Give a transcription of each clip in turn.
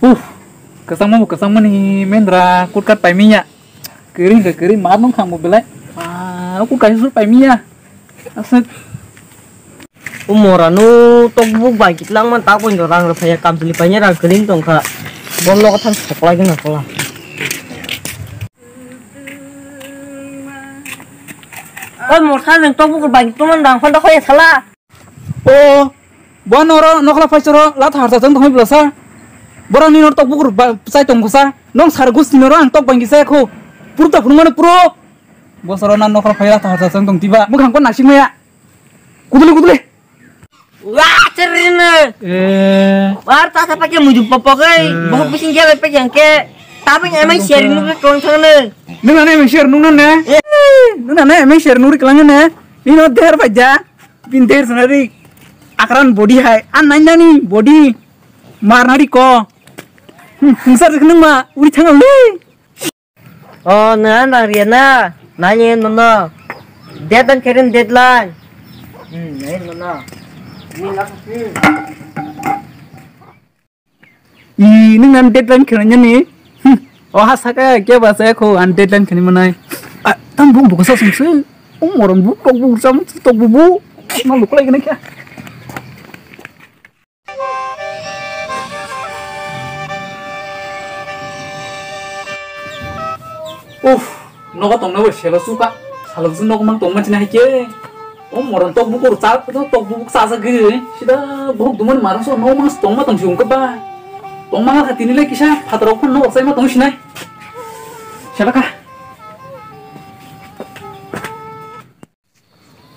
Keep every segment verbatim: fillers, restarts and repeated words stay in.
Uff, kwchangma bo kwchangmani mendra, kutkat paimiya. Kwrwi hwnkhe kwrwi, mar nung khangbo belai. Ah, kutkat sur paimiya. Aswk. O mora no tokbuk bai kitlangma ta poino rang rw phaiya, kamchwlwi paina rang kwrwi tongkha. Bom nogo thang soklai gana kola. O morsa nwng tokbuk bai kitlangma rang phanda khoya sala. O, bo noro nokla phai choro lat harsa chang tongwi blasa. Borok ni nor tokbuk ba chai tong khosa. Nong sar gusti noro ang tok bangki sai kho. Purta phunumano puro. Bosoro na nokla phai lat harsa chang tong tiba. Mukhang ko nasik maya. Kuduli kuduli. Wa, cherine. Eh. War ta sa pake muju popok ei. Eh. Bohok bising jale pe jangke. Tapi emang share nu ke kong thang ne. Nuna ne emang share nuna ne. Eh. Nuna ne emang share nuri kelang ne. Nino der baja. Bin der sanari. Akran body hai. An nai nani body. Mar nari ko. Hmm, sar nung ma. Uri thang le. O, na, na, riya na. Nani, no, no. Deadline kherin deadline. Hmm, nani, no, no. Ni lak, hmm. I, nung nan deadline kherin ni. Hmm. O, ha, saka, kya ba sa ko, an deadline kherin manai. Ah, tam bung buka sa sung sung. Um, orang bu, tok bu, sam, tok bu, bu. Malu kulai kena kya? Uff, nogo tongna bai selo suka. Salo su nogo mang tongma china hai ke. O moron tok bukur cha, tok buk cha sa giri. Sida buk duman marang so nogo mang tongma tong si ungkha ba. Tongma kha tini le kisa phatrok phun nogo sai ma tong sinai. Selo kha.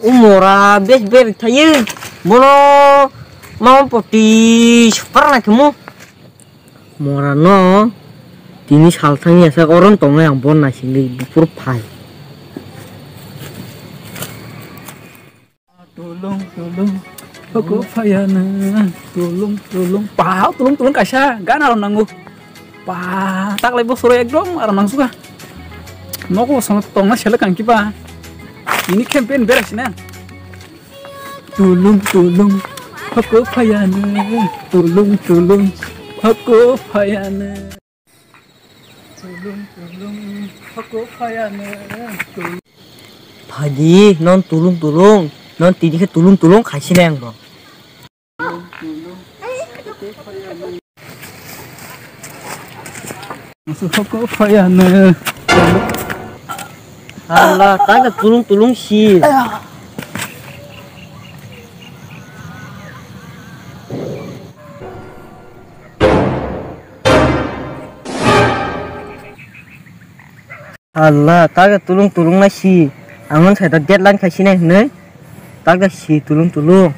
O mora bes ber thaye. Bono mama poti super na kemo. Mora no tini sal thang ya sa oron tong yang bon na sili bupur phai. Tulung tulung. Hoko phayana. Tulung tulung. Pau tulung tulung kaisa gana ro nangu. Pa, taklai bosoro ekdom aram nangsuka. Nogo sono tongna selek ang kiba. Ini campaign bera sina. Tulung tulung, hoko phayana. Tulung tulung, hoko phayana. Tulung tulung, hoko phayana. Tulung. Phadi, non tulung tulung. Non tini khe tulung tulung khaisina ang bo. Hoko phayana. Allah, ta tulung tulung si. Allah, ta tulung tulung na si. Angon sai ta deadline khai sinai hinoi. Ta si tulung tulung.